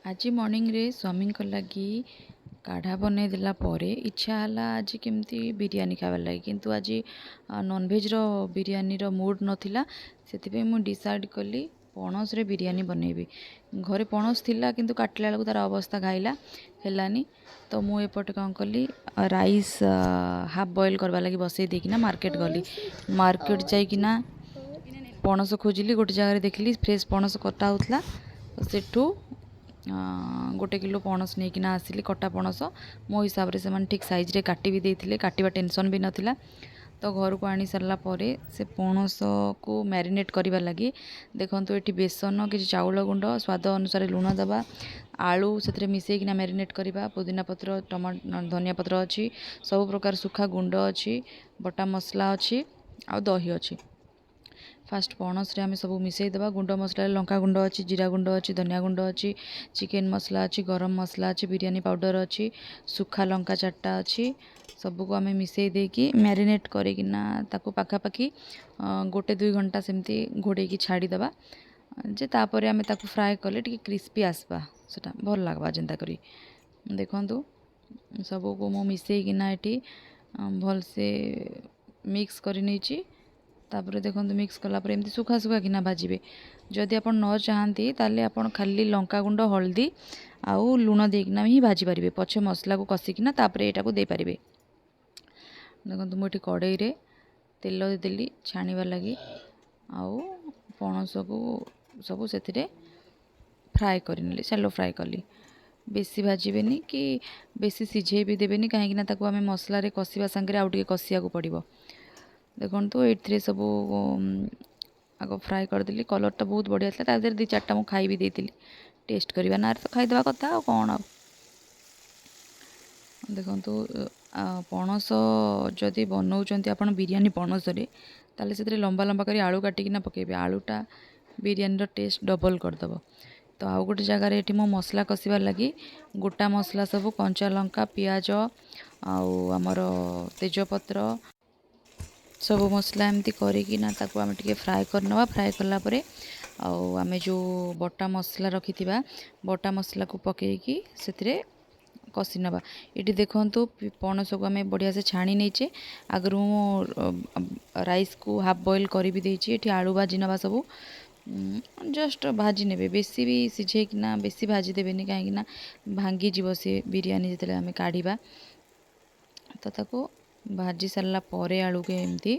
ଆଜି ମର୍ଣ୍ଣିଂରେ ସ୍ୱାମୀଙ୍କ ଲାଗି କାଢ଼ା ବନେଇ ଦେଲା ପରେ ଇଚ୍ଛା ହେଲା ଆଜି କେମିତି ବିରିୟାନୀ ଖାଇବାର ଲାଗି, କିନ୍ତୁ ଆଜି ନନଭେଜ୍ର ବିରିୟାନୀର ମୁଡ଼୍ ନଥିଲା। ସେଥିପାଇଁ ମୁଁ ଡିସାଇଡ଼୍ କଲି ପଣସରେ ବିରିୟାନୀ ବନେଇବି। ଘରେ ପଣସ ଥିଲା, କିନ୍ତୁ କାଟିଲା ବେଳକୁ ତା'ର ଅବସ୍ଥା ଘାଇଲା ହେଲାନି। ତ ମୁଁ ଏପଟେ କ'ଣ କଲି, ରାଇସ୍ ହାଫ୍ ବଏଲ୍ କରିବା ଲାଗି ବସେଇ ଦେଇକିନା ମାର୍କେଟ ଗଲି। ମାର୍କେଟ ଯାଇକିନା ପଣସ ଖୋଜିଲି। ଗୋଟେ ଜାଗାରେ ଦେଖିଲି ଫ୍ରେଶ୍ ପଣସ କଟା ହେଉଥିଲା, ସେଠୁ 1 କିଲୋ ପଣସ ନେଇକିନା ଆସିଲି, କଟା ପଣସ। ମୋ ହିସାବରେ ସେମାନେ ଠିକ୍ ସାଇଜ୍ରେ କାଟି ବି ଦେଇଥିଲେ, କାଟିବା ଟେନସନ୍ ବି ନଥିଲା। ତ ଘରକୁ ଆଣି ସାରିଲା ପରେ ସେ ପଣସକୁ ମ୍ୟାରିନେଟ୍ କରିବା ଲାଗି ଦେଖନ୍ତୁ ଏଠି ବେସନ, କିଛି ଚାଉଳ ଗୁଣ୍ଡ, ସ୍ୱାଦ ଅନୁସାରେ ଲୁଣ ଦେବା, ଆଳୁ ସେଥିରେ ମିଶାଇକିନା ମ୍ୟାରିନେଟ୍ କରିବା। ପୁଦିନା ପତ୍ର, ଧନିଆ ପତ୍ର ଅଛି, ସବୁ ପ୍ରକାର ଶୁଖା ଗୁଣ୍ଡ ଅଛି, ବଟା ମସଲା ଅଛି ଆଉ ଦହି ଅଛି। ଫାଷ୍ଟ ପଣସରେ ଆମେ ସବୁ ମିଶାଇ ଦେବା। ଗୁଣ୍ଡ ମସଲାରେ ଲଙ୍କା ଗୁଣ୍ଡ ଅଛି, ଜିରା ଗୁଣ୍ଡ ଅଛି, ଧନିଆ ଗୁଣ୍ଡ ଅଛି, ଚିକେନ୍ ମସଲା ଅଛି, ଗରମ ମସଲା ଅଛି, ବିରିୟାନୀ ପାଉଡ଼ର ଅଛି, ଶୁଖା ଲଙ୍କା 4ଟା ଅଛି। ସବୁକୁ ଆମେ ମିଶାଇ ଦେଇକି ମ୍ୟାରିନେଟ୍ କରିକିନା ତାକୁ ପାଖାପାଖି 1-2 ଘଣ୍ଟା ସେମିତି ଘୋଡ଼େଇକି ଛାଡ଼ିଦେବା, ଯେ ତାପରେ ଆମେ ତାକୁ ଫ୍ରାଏ କଲେ ଟିକେ କ୍ରିସ୍ପି ଆସବା, ସେଟା ଭଲ ଲାଗ୍ବା। ଯେନ୍ତା କରି ଦେଖନ୍ତୁ ସବୁକୁ ମୁଁ ମିଶାଇକିନା ଏଠି ଭଲସେ ମିକ୍ସ କରି ନେଇଛି। ତାପରେ ଦେଖନ୍ତୁ ମିକ୍ସ କଲା ପରେ ଏମିତି ଶୁଖା ଶୁଖା କିନା ଭାଜିବେ। ଯଦି ଆପଣ ନ ଚାହାନ୍ତି ତାହେଲେ ଆପଣ ଖାଲି ଲଙ୍କା ଗୁଣ୍ଡ, ହଳଦୀ ଆଉ ଲୁଣ ଦେଇକିନା ହିଁ ଭାଜିପାରିବେ, ପଛେ ମସଲାକୁ କଷିକିନା ତାପରେ ଏଇଟାକୁ ଦେଇପାରିବେ। ଦେଖନ୍ତୁ ମୁଁ ଏଠି କଡ଼େଇରେ ତେଲ ଦେଇଦେଲି ଛାଣିବା ଲାଗି, ଆଉ ପଣସକୁ ସବୁ ସେଥିରେ ଫ୍ରାଏ କରିନେଲି, ସାଲୋ ଫ୍ରାଏ କଲି। ବେଶୀ ଭାଜିବେନି କି ବେଶୀ ସିଝେଇ ବି ଦେବେନି, କାହିଁକିନା ତାକୁ ଆମେ ମସଲାରେ କଷିବା ସାଙ୍ଗରେ ଆଉ ଟିକେ କଷିବାକୁ ପଡ଼ିବ। ଦେଖନ୍ତୁ ଏଇଥିରେ ସବୁ ଆଗ ଫ୍ରାଏ କରିଦେଲି, କଲର୍ଟା ବହୁତ ବଢ଼ିଆ ଥିଲା। ତା ଦେହରେ 2-4ଟା ମୁଁ ଖାଇ ବି ଦେଇଥିଲି, ଟେଷ୍ଟ କରିବା ନାଁରେ ତ ଖାଇଦେବା କଥା ଆଉ କ'ଣ। ଆଉ ଦେଖନ୍ତୁ ପଣସ ଯଦି ବନଉଛନ୍ତି ଆପଣ ବିରିୟାନୀ ପଣସରେ, ତାହେଲେ ସେଥିରେ ଲମ୍ବା ଲମ୍ବା କରି ଆଳୁ କାଟିକିନା ପକାଇବେ, ଆଳୁଟା ବିରିୟାନୀର ଟେଷ୍ଟ ଡବଲ୍ କରିଦେବ। ତ ଆଉ ଗୋଟେ ଜାଗାରେ ଏଠି ମୁଁ ମସଲା କଷିବାର ଲାଗି ଗୋଟା ମସଲା ସବୁ କଞ୍ଚା ଲଙ୍କା, ପିଆଜ ଆଉ ଆମର ତେଜପତ୍ର ସବୁ ମସଲା ଏମିତି କରିକିନା ତାକୁ ଆମେ ଟିକେ ଫ୍ରାଏ କରିନେବା। ଫ୍ରାଏ କଲା ପରେ ଆଉ ଆମେ ଯେଉଁ ବଟା ମସଲା ରଖିଥିବା ବଟା ମସଲାକୁ ପକାଇକି ସେଥିରେ କଷି ନେବା। ଏଠି ଦେଖନ୍ତୁ ପଣସକୁ ଆମେ ବଢ଼ିଆ ସେ ଛାଣି ନେଇଛେ। ଆଗରୁ ମୁଁ ରାଇସ୍କୁ ହାଫ୍ ବଏଲ୍ କରି ବି ଦେଇଛି। ଏଠି ଆଳୁ ଭାଜି ନେବା, ସବୁ ଜଷ୍ଟ ଭାଜି ନେବେ, ବେଶୀ ବି ସିଝେଇକିନା ବେଶୀ ଭାଜି ଦେବେନି, କାହିଁକିନା ଭାଙ୍ଗିଯିବ ସେ ବିରିୟାନୀ ଯେତେବେଳେ ଆମେ କାଢ଼ିବା। ତ ତାକୁ ଭାଜି ସାରିଲା ପରେ ଆଳୁକୁ ଏମିତି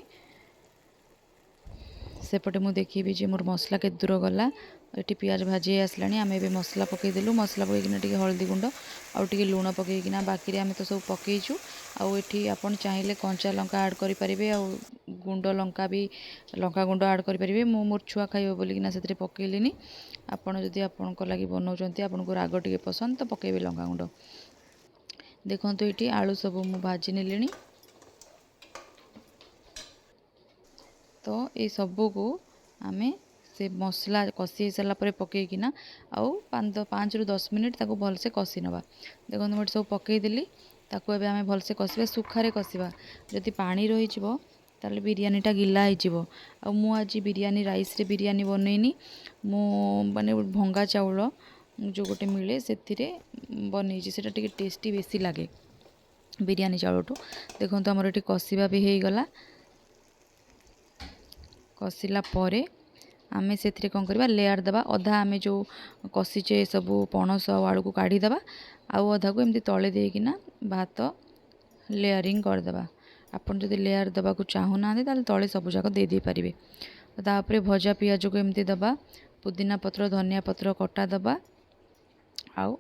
ସେପଟେ ମୁଁ ଦେଖିବି ଯେ ମୋର ମସଲା କେତେ ଦୂର ଗଲା। ଏଠି ପିଆଜ ଭାଜି ହେଇ ଆସିଲାଣି, ଆମେ ଏବେ ମସଲା ପକାଇଦେଲୁ। ମସଲା ପକାଇକିନା ଟିକେ ହଳଦୀ ଗୁଣ୍ଡ ଆଉ ଟିକେ ଲୁଣ ପକାଇକିନା, ବାକିରେ ଆମେ ତ ସବୁ ପକାଇଛୁ। ଆଉ ଏଠି ଆପଣ ଚାହିଁଲେ କଞ୍ଚା ଲଙ୍କା ଆଡ଼୍ କରିପାରିବେ ଆଉ ଗୁଣ୍ଡ ଲଙ୍କା ବି, ଲଙ୍କା ଗୁଣ୍ଡ ଆଡ଼୍ କରିପାରିବେ। ମୁଁ ମୋର ଛୁଆ ଖାଇବ ବୋଲିକିନା ସେଥିରେ ପକାଇଲିନି। ଆପଣ ଯଦି ଆପଣଙ୍କ ଲାଗି ବନାଉଛନ୍ତି, ଆପଣଙ୍କୁ ରାଗ ଟିକେ ପସନ୍ଦ ତ ପକାଇବେ ଲଙ୍କା ଗୁଣ୍ଡ। ଦେଖନ୍ତୁ ଏଠି ଆଳୁ ସବୁ ମୁଁ ଭାଜି ନେଲିଣି। ତ ଏଇ ସବୁକୁ ଆମେ ସେ ମସଲା କଷି ହେଇସାରିଲା ପରେ ପକାଇକିନା ଆଉ 5ରୁ 10 ମିନିଟ୍ ତାକୁ ଭଲସେ କଷି ନେବା। ଦେଖନ୍ତୁ ମୁଁ ଏଠି ସବୁ ପକାଇଦେଲି, ତାକୁ ଏବେ ଆମେ ଭଲସେ କଷିବା, ଶୁଖାରେ କଷିବା। ଯଦି ପାଣି ରହିଯିବ ତାହେଲେ ବିରିୟାନୀଟା ଗିଲା ହେଇଯିବ। ଆଉ ମୁଁ ଆଜି ବିରିୟାନୀ ରାଇସ୍ରେ ବିରିୟାନୀ ବନେଇନି, ମୁଁ ମାନେ ଭଙ୍ଗା ଚାଉଳ ଯେଉଁ ଗୋଟେ ମିଳେ ସେଥିରେ ବନେଇଛି, ସେଇଟା ଟିକେ ଟେଷ୍ଟି ବେଶୀ ଲାଗେ ବିରିୟାନୀ ଚାଉଳଠୁ। ଦେଖନ୍ତୁ ଆମର ଏଠି କଷିବା ବି ହେଇଗଲା। କଷିଲା ପରେ ଆମେ ସେଥିରେ କ'ଣ କରିବା, ଲେୟାର୍ ଦେବା। ଅଧା ଆମେ ଯେଉଁ କଷିଛେ ସବୁ ପଣସ ଆଉ ଆଳୁକୁ କାଢ଼ିଦେବା, ଆଉ ଅଧାକୁ ଏମିତି ତଳେ ଦେଇକିନା ଭାତ ଲେୟାରିଂ କରିଦେବା। ଆପଣ ଯଦି ଲେୟାର୍ ଦେବାକୁ ଚାହୁଁନାହାନ୍ତି ତାହେଲେ ତଳେ ସବୁ ଯାକ ଦେଇ ଦେଇପାରିବେ। ତାପରେ ଭଜା ପିଆଜକୁ ଏମିତି ଦେବା, ପୁଦିନା ପତ୍ର, ଧନିଆ ପତ୍ର କଟା ଦେବା, ଆଉ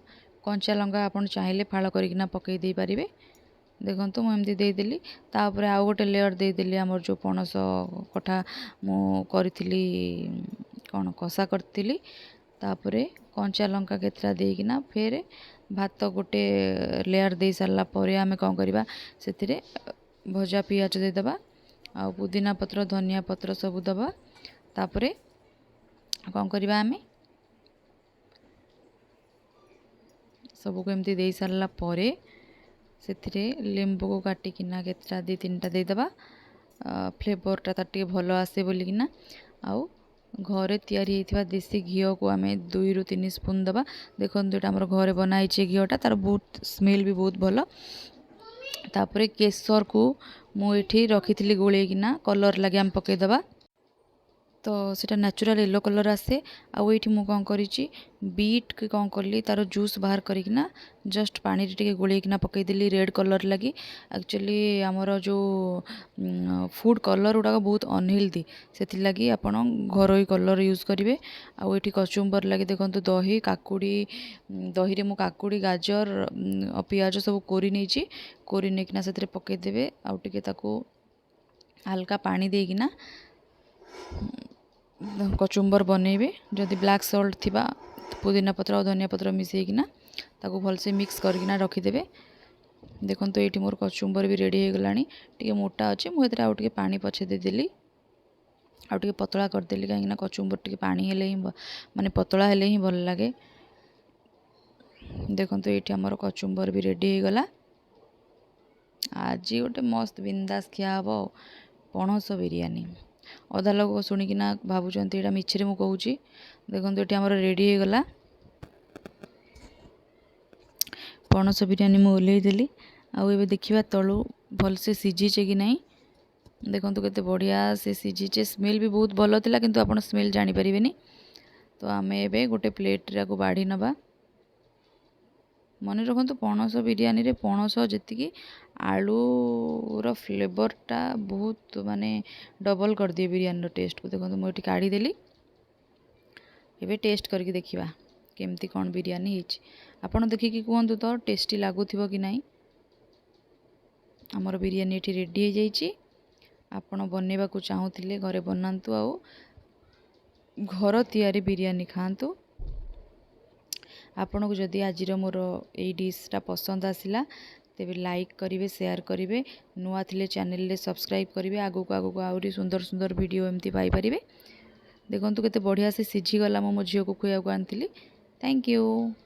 କଞ୍ଚା ଲଙ୍କା ଆପଣ ଚାହିଁଲେ ଫାଳ କରିକିନା ପକାଇ ଦେଇପାରିବେ। ଦେଖନ୍ତୁ ମୁଁ ଏମିତି ଦେଇଦେଲି। ତାପରେ ଆଉ ଗୋଟେ ଲେୟର୍ ଦେଇଦେଲି, ଆମର ଯେଉଁ ପଣସ କଠା ମୁଁ କରିଥିଲି, କ'ଣ କଷା କରିଥିଲି। ତାପରେ କଞ୍ଚା ଲଙ୍କା କେତେଟା ଦେଇକିନା ଫେରେ ଭାତ ଗୋଟେ ଲେୟାର୍ ଦେଇ ସାରିଲା ପରେ ଆମେ କ'ଣ କରିବା, ସେଥିରେ ଭଜା ପିଆଜ ଦେଇଦେବା ଆଉ ପୁଦିନା ପତ୍ର, ଧନିଆ ପତ୍ର ସବୁ ଦେବା। ତାପରେ କ'ଣ କରିବା, ଆମେ ସବୁକୁ ଏମିତି ଦେଇ ସାରିଲା ପରେ ସେଥିରେ ଲେମ୍ବୁକୁ କାଟିକିନା କେତେଟା 2-3ଟା ଦେଇଦେବା, ଫ୍ଲେଭର୍ଟା ତାର ଟିକେ ଭଲ ଆସେ ବୋଲିକିନା। ଆଉ ଘରେ ତିଆରି ହେଇଥିବା ଦେଶୀ ଘିଅକୁ ଆମେ 2ରୁ 3 ସ୍ପୁନ୍ ଦେବା। ଦେଖନ୍ତୁ, ଏଇଟା ଆମର ଘରେ ବନା ହେଇଛି ଘିଅଟା, ତା'ର ବହୁତ ସ୍ମେଲ୍ ବି ବହୁତ ଭଲ। ତାପରେ କେଶରକୁ ମୁଁ ଏଠି ରଖିଥିଲି ଗୋଳେଇକିନା, କଲର୍ ଲାଗି ଆମେ ପକାଇଦେବା, ତ ସେଇଟା ନ୍ୟାଚୁରାଲ୍ ୟେଲୋ କଲର୍ ଆସେ। ଆଉ ଏଇଠି ମୁଁ କ'ଣ କରିଛି, ବିଟ୍କି କ'ଣ କଲି, ତା'ର ଜୁସ୍ ବାହାର କରିକିନା ଜଷ୍ଟ ପାଣିରେ ଟିକେ ଗୋଳେଇକିନା ପକାଇଦେଲି ରେଡ଼୍ କଲର୍ ଲାଗି। ଆକ୍ଚୁଆଲି ଆମର ଯେଉଁ ଫୁଡ଼୍ କଲର୍ ଗୁଡ଼ାକ ବହୁତ ଅନହେଲ୍ଦି, ସେଥିଲାଗି ଆପଣ ଘରୋଇ କଲର୍ ୟୁଜ୍ କରିବେ। ଆଉ ଏଇଠି କଚୁମ୍ବର ଲାଗି ଦେଖନ୍ତୁ, ଦହି, କାକୁଡ଼ି, ଦହିରେ ମୁଁ କାକୁଡ଼ି, ଗାଜର, ପିଆଜ ସବୁ କୋରି ନେଇଛି। କୋରି ନେଇକିନା ସେଥିରେ ପକାଇଦେବେ, ଆଉ ଟିକେ ତାକୁ ହାଲକା ପାଣି ଦେଇକିନା କଚୁମ୍ବର ବନେଇବେ। ଯଦି ବ୍ଲାକ୍ ସଲ୍ଟ ଥିବା, ପୁଦିନା ପତ୍ର ଆଉ ଧନିଆ ପତ୍ର ମିଶାଇକିନା ତାକୁ ଭଲସେ ମିକ୍ସ କରିକିନା ରଖିଦେବେ। ଦେଖନ୍ତୁ, ଏଇଠି ମୋର କଚୁମ୍ବର ବି ରେଡ଼ି ହେଇଗଲାଣି। ଟିକେ ମୋଟା ଅଛି, ମୁଁ ଏଥିରେ ଆଉ ଟିକେ ପାଣି ପଛେ ଦେଇଦେଲି, ଆଉ ଟିକେ ପତଳା କରିଦେଲି, କାହିଁକିନା କଚୁମ୍ବର ଟିକେ ପାଣି ହେଲେ ହିଁ, ମାନେ ପତଳା ହେଲେ ହିଁ ଭଲ ଲାଗେ। ଦେଖନ୍ତୁ, ଏଇଠି ଆମର କଚୁମ୍ବର ବି ରେଡ଼ି ହେଇଗଲା। ଆଜି ଗୋଟେ ମସ୍ତ ବିନ୍ଦାସ ଖିଆ ହେବ ପଣସ ବିରିୟାନୀ। ଅଧା ଲୋକ ଶୁଣିକିନା ଭାବୁଛନ୍ତି ଏଇଟା ମିଛରେ ମୁଁ କହୁଛି। ଦେଖନ୍ତୁ, ଏଠି ଆମର ରେଡ଼ି ହେଇଗଲା ପଣସ ବିରିୟାନୀ। ମୁଁ ଓହ୍ଲେଇ ଦେଲି, ଆଉ ଏବେ ଦେଖିବା ତଳୁ ଭଲସେ ସିଝିছে କି ନାହିଁ। ଦେଖନ୍ତୁ, କେତେ ବଢ଼ିଆ ସେ ସିଝିছে। ସ୍ମେଲ୍ ବି ବହୁତ ଭଲ ଥିଲା, କିନ୍ତୁ ଆପଣ ସ୍ମେଲ୍ ଜାଣିପାରିବେନି। ତ ଆମେ ଏବେ ଗୋଟେ ପ୍ଲେଟ୍ରେ ଆକୁ ବାଢ଼ି ନେବା। ମନେ ରଖନ୍ତୁ, ପଣସ ବିରିୟାନୀରେ ପଣସ ଯେତିକି, ଆଳୁର ଫ୍ଲେଭରଟା ବହୁତ ମାନେ ଡବଲ୍ କରିଦିଏ ବିରିୟାନୀର ଟେଷ୍ଟକୁ। ଦେଖନ୍ତୁ, ମୁଁ ଏଠି କାଢ଼ିଦେଲି। ଏବେ ଟେଷ୍ଟ କରିକି ଦେଖିବା କେମିତି କ'ଣ ବିରିୟାନୀ ହେଇଛି। ଆପଣ ଦେଖିକି କୁହନ୍ତୁ ତ ଟେଷ୍ଟି ଲାଗୁଥିବ କି ନାହିଁ। ଆମର ବିରିୟାନୀ ଏଠି ରେଡ଼ି ହେଇଯାଇଛି। ଆପଣ ବନେଇବାକୁ ଚାହୁଁଥିଲେ ଘରେ ବନାନ୍ତୁ, ଆଉ ଘର ତିଆରି ବିରିୟାନୀ ଖାଆନ୍ତୁ। ଆପଣଙ୍କୁ ଯଦି ଆଜିର ମୋର ଏଇ ଡିଶ୍ଟା ପସନ୍ଦ ଆସିଲା, ତେବେ ଲାଇକ୍ କରିବେ, ସେୟାର କରିବେ, ନୂଆ ଥିଲେ ଚ୍ୟାନେଲରେ ସବସ୍କ୍ରାଇବ୍ କରିବେ। ଆଗକୁ ଆଗକୁ ଆହୁରି ସୁନ୍ଦର ସୁନ୍ଦର ଭିଡ଼ିଓ ଏମିତି ପାଇପାରିବେ। ଦେଖନ୍ତୁ, କେତେ ବଢ଼ିଆ ସେ ସିଝିଗଲା। ମୁଁ ମୋ ଝିଅକୁ ଖୁଆଇବାକୁ ଆଣିଥିଲି। Thank you.